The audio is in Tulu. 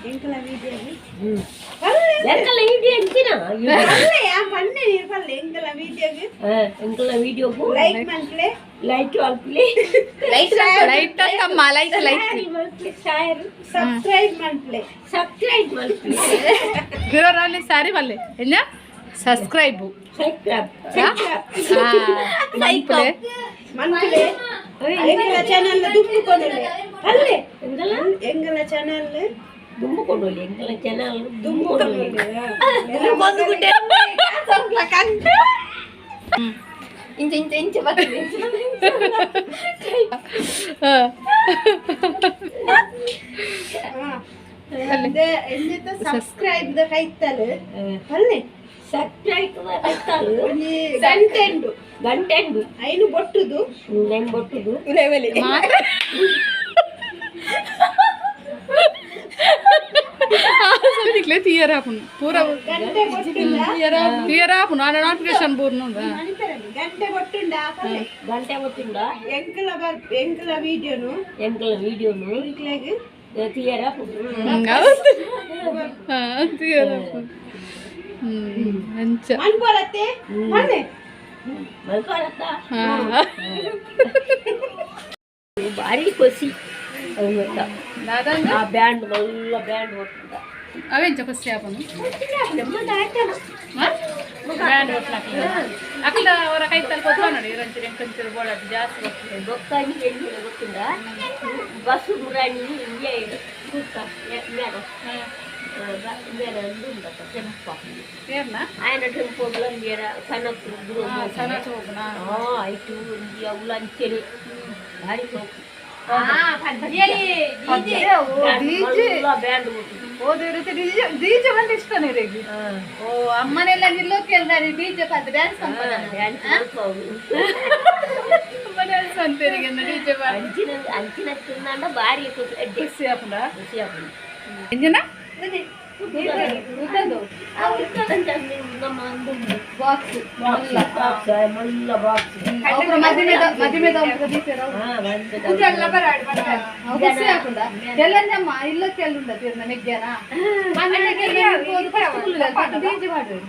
ಎಂಕಲ ವಿಡಿಯೋ. ಎಂಕಲ ವಿಡಿಯೋ ಎಂಚಿನ? ಪಲ್ಲೆ ಯಾ ಪನ್ನೆ ನೀರು ಪಲ್ಲೆ ಎಂಕಲ ವಿಡಿಯೋಗೆ. ಎಂಕಲ ವಿಡಿಯೋಗು ಲೈಕ್ ಮನ್ಪ್ಲೆ. ಲೈಕ್ ಮಲ್ಪಲೆ. ಲೈಟ್ ಲೈಟ್ ಅಂತಮ್ಮ, ಲೈಟ್ ಲೈಕ್. ಮಲ್ಪಲೆ, ಶೇರ್. ಸಬ್ಸ್ಕ್ರೈಬ್ ಮನ್ಪ್ಲೆ. ಸಬ್ಸ್ಕ್ರೈಬ್ ಮಲ್ಪಲೆ. ಗಿರೋರಲ್ಲಿ ಸಾರಿ ಮಲ್ಲೆ ಎನ್ನ ಸಬ್ಸ್ಕ್ರೈಬ್. ಸಬ್ಸ್ಕ್ರೈಬ್. ಮನ್ಪುಲೆ. ಮನ್ಪ್ಲೆ, ಎಂಕಲ ಚಾನಲ್ ದುಂಬು ಕೊನಲೆ ಪಲ್ಲೆ. ಎಂಕಲ ಎಂಕಲ ಚಾನಲ್ ದುಂಬು ಕೊಂಡೋಲಿ, ಎಂಕಲ ಚಾನಲ್ ದುಂಬು ಕೊಂಡೋಲಿ. ಇಂಚ ಇಂಚ ಇಂಚ ಬರ್ತದೆ. ಸಬ್ಸ್ಕ್ರೈಬ್ ದ ಕೈತಲ್ ಪಲ್ಲೆ. ಸಬ್ಸ್ಕ್ರೈಬ್ ಕೈತಾಲು. ಒಂಜಿ ಗಂಟೆ ಉಂಡು. ಗಂಟೆ ಉಂಡು. ಐನು ಬೊಟ್ಟುದು. ನೆನ್ ಬೊಟ್ಟುದು. ನಿಕ್ಲೆ తీయరా ಪೂರ. ಗಂಟೆ ಬೊಟ್ಟುಂಡ. తీయరా ನೋಟಿಫಿಕೇಶನ್ ಬೂರ್ನು. ಗಂಟೆ ಬೊಟ್ಟುಂಡ ಪಲ್ಲೆ. ಗಂಟೆ ಬೊಟ್ಟುಂಡ. ಎಂಕಲ ಎಂಕಲ ವಿಡಿಯೋನು ಎಂಕಲ ವಿಡಿಯೋನು ಎಂಕ್ಲೆಗ್ తీಯರ. తీయరా ಅಂಚ. ಮನ್ಪೊರತ್ತೆ ಪಲ್ಲೆ. ಮಲ್ಕೊಳತ್ತ ಭಾರಿ ಖುಷಿ ಅವು ಗೊತ್ತಾ. ಆ ಬ್ಯಾಂಡ್ ಮಲ್ಲ ಬ್ಯಾಂಡ್ ಹೊಟ್ಟುಂಡ. ಅವೆಂಚ ಖುಷಿ ಆಪನು ಬ್ಯಾಂಡ್ ಒಟ್ಲಾಕ್ಲ ಅಕ್ಲ ಅವರ ಕೈತಲ್ ಕೊತ್ವ ನೋಡಿ ಇರಂಚಿರ ಎಂಕಂಚಿರ ಬೋಡ ಜಾಸ್ತಿ ಗೊತ್ತಿದೆ. ಬೊಕ್ಕ ಎಲ್ಲಿ ಗೊತ್ತುಂಡ, ಬಸ್ಸು ಮುರಾಣಿ ಇಂಡಿಯಾ ಕೂತ ಮೇಡ ಮೇಡ ಉಂಡತ್ತ ಟೆಂಪ. ಏರ್ನ? ఆయన ಟೆಂಪೋಗ್ಲ ಮೇರ ಸನತ್. ಸನ ಹೋಗುನಾ? ಆಯ್ತು, ಇಂಡಿಯಾ ಉಲ್ಲ ಅಂಚೆನೆ ಭಾರಿ ಸೋಕು. ಬ್ಯಾಂಡ್. ಓದಿರುತ್ತೆ ಡಿಜೆ ಡಿಜೆ ಬಂದು ಇಷ್ಟ ನೀರಿಗೆ. ಓ ಅಮ್ಮನೆಲ್ಲ ನಿಲ್ಲೋಕೆ ಅಲ್ದಾರಿ ಡಿಜೆ ಪಾತ್ ಡ್ಯಾನ್ಸ್. ಡ್ಯಾನ್ಸ್. ಡ್ಯಾನ್ಸ್ ಅಂತೀರಿಗೆ ಡಿಜೆ. ಅಂಚಿನ ಅಂಚಿನ ತಿಂದಾಂಡ ಭಾರಿ ಖುಷಿ ಎಡ್ಡೆ. ಖುಷಿ ಆಪುಂಡ. ಖುಷಿ ಆಪುಂಡು. ಎಂಜಿನ? ನಮ್ಮ ಬಾಕ್ಸ್. ಬಾಕ್ಸ್, ಮಲ್ಲ ಬಾಕ್ಸ್. ಮದಿಮೆದ ಮದಿಮೆದ. ಖುಷಿ ಆಪುಂಡ ಎಲ್ಲನ್ನಮ್ಮ ಇಲ್ಲಕ್ಕೆ ಅಲ್ಲುಂಡ ತೀರ್ನ ಮೆಗ್ಗ್ಯಾನ ಡಿಜೆ ಮಾಡುವೆ.